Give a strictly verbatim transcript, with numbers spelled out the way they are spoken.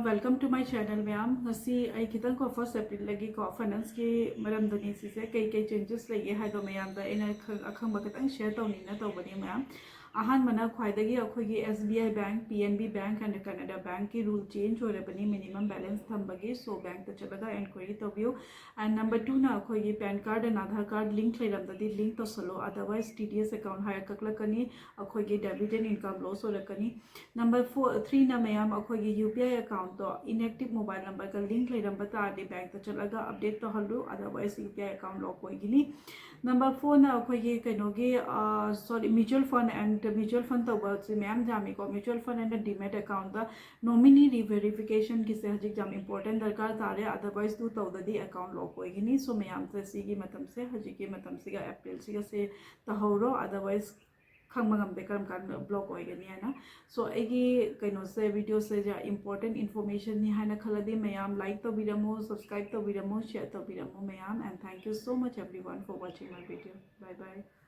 Welcome to my channel, ꯃꯌꯥꯝ꯫ ꯉꯁꯤ ꯑꯩ ꯈꯤꯇꯪ ꯀꯣ, ꯐꯥꯔꯁ ꯑꯦꯄ꯭ꯔꯤꯜꯗꯒꯤꯀꯣ ꯐꯥꯏꯅꯥꯟꯁꯀꯤ ꯃꯔꯝꯗꯅꯤ ꯁꯤꯁꯦ, ꯀꯩ ꯀꯩ ꯆꯦꯟꯖꯦꯁ ꯂꯩꯒꯦ ꯍꯥꯏꯗꯣ ꯃꯌꯥꯝꯗ ꯑꯩꯅ ꯈꯪ- ꯑꯈꯪꯕ ꯈꯤꯇꯪ ꯁꯤꯌꯔ ꯇꯧꯅꯤꯡꯅ ꯇꯧꯕꯅꯤ, ꯃꯌꯥꯝ꯫ ꯑꯍꯥꯟꯕꯅ ꯈ꯭ꯋꯥꯏꯗꯒꯤ ꯑꯩꯈꯣꯏꯒꯤ S B I Bank, P N B Bank and Canada Bankꯀꯤ ꯔꯨꯜ ꯆꯦꯟꯖ ꯑꯣꯏꯔꯕꯅꯤ ꯃꯤꯅꯤꯃꯝ ꯕꯦꯂꯦꯟꯁ ꯊꯝꯕꯒꯤ꯫ ꯁꯣ ꯕꯦꯡꯛꯇ ꯆꯠꯂꯒ ꯏꯟꯀ꯭ꯋꯥꯏꯔꯤ ꯇꯧꯕꯤꯌꯨ꯫ ꯑꯦꯟ ꯅꯝꯕꯔ ꯇꯨꯅ ꯑꯩꯈꯣꯏꯒꯤ PAN card and Aadhaar card link ꯂꯩꯔꯝꯗꯗꯤ ꯂꯤꯡꯛ ꯇꯧꯁꯜꯂꯣ, otherwise T D S account ꯍꯥꯏꯔ ꯀꯛꯂꯛꯀꯅꯤ, ꯑꯩꯈꯣꯏꯒꯤ ꯗꯦꯕꯤꯠ ꯑꯦꯟ ꯏꯟꯀꯝ ꯂꯣꯁ ꯑꯣꯏꯔꯛꯀꯅꯤ꯫ ꯅꯝꯕꯔ ꯐꯣꯔ, ꯊ꯭ꯔꯤꯅ ꯃꯌꯥꯝ ꯑꯩꯈꯣꯏꯒꯤ ꯌꯨ ꯄꯤ ꯑꯥꯏ ꯑꯦꯀꯥꯎꯟꯗꯣ ꯏꯟꯑꯦꯛꯇꯤꯚ ꯃꯣꯕꯥꯏꯜ ꯅꯝꯕꯔꯒ ꯂꯤꯡꯛ ꯂꯩꯔꯝꯕ ꯇꯥꯔꯗꯤ ꯕꯦꯡꯛꯇ ꯆꯠꯂꯒ ꯑꯞꯗꯦꯠ ꯇꯧꯍꯜꯂꯨ, otherwise U P I account lock ꯑꯣꯏꯒꯅꯤ꯫ ꯅꯝꯕꯔ ꯐꯣꯔꯅ ꯑꯩꯈꯣꯏꯒꯤ ꯀꯩꯅꯣꯒꯤ, ꯁꯣꯔꯤ, ꯃ꯭ꯌꯨꯆꯨꯋꯦꯜ ꯐꯟ ꯑꯦꯟ ꯃ꯭ꯌꯨꯆꯨꯋꯦꯜ ꯐꯟ ꯇꯧꯕꯁꯦ ꯃꯌꯥꯝ ꯌꯥꯝꯃꯤꯀꯣ꯫ ꯃ꯭ꯌꯨꯆꯨꯋꯦꯜ ꯐꯟ ꯑꯦꯟ ꯗꯤꯃꯦꯠ ꯑꯦꯀꯥꯎꯟꯗ ꯅꯣꯃꯤꯅꯤ ꯔꯤꯚꯦꯔꯤꯐꯤꯀꯦꯁꯟꯒꯤꯁꯦ ꯍꯧꯖꯤꯛ ꯌꯥꯝ ꯏꯝꯄꯣꯔꯇꯦꯟ ꯗꯔꯀꯥꯔ ꯇꯥꯔꯦ, ꯑꯗꯔꯋꯥꯏꯁ ꯗꯨ ꯇꯧꯗꯗꯤ ꯑꯦꯀꯥꯎꯟ ꯂꯣꯛ ꯑꯣꯏꯒꯅꯤ꯫ ꯁꯣ ꯃꯌꯥꯝꯁꯦ ꯁꯤꯒꯤ ꯃꯇꯝꯁꯦ, ꯍꯧꯖꯤꯛꯀꯤ ꯃꯇꯝꯁꯤꯒ ꯑꯦꯄ꯭ꯔꯤꯜꯁꯤꯒꯁꯦ ꯇꯧꯍꯧꯔꯣ, ꯑꯗꯔꯋꯥꯏꯁ ꯈꯪꯕ ꯉꯝꯗꯦ ꯀꯔꯝ ꯀꯥꯟꯗ ꯕ꯭ꯂꯣꯛ ꯑꯣꯏꯒꯅꯤ ꯍꯥꯏꯅ꯫ ꯁꯣ ꯑꯩꯒꯤ ꯀꯩꯅꯣꯁꯦ, ꯚꯤꯗꯤꯑꯣꯁꯦ ꯏꯝꯄꯣꯔꯇꯦꯟ ꯏꯟꯐꯣꯔꯃꯦꯁꯟꯅꯤ ꯍꯥꯏꯅ ꯈꯜꯂꯗꯤ ꯃꯌꯥꯝ ꯂꯥꯏꯛ ꯇꯧꯕꯤꯔꯝꯃꯣ, ꯁꯕꯁꯀ꯭ꯔꯥꯏꯕ ꯇꯧꯕꯤꯔꯝꯃꯣ, ꯁꯤꯌꯔ ꯇꯧꯕꯤꯔꯝꯃꯣ ꯃꯌꯥꯝ꯫ And thank you so much everyone for watching my video. Bye bye.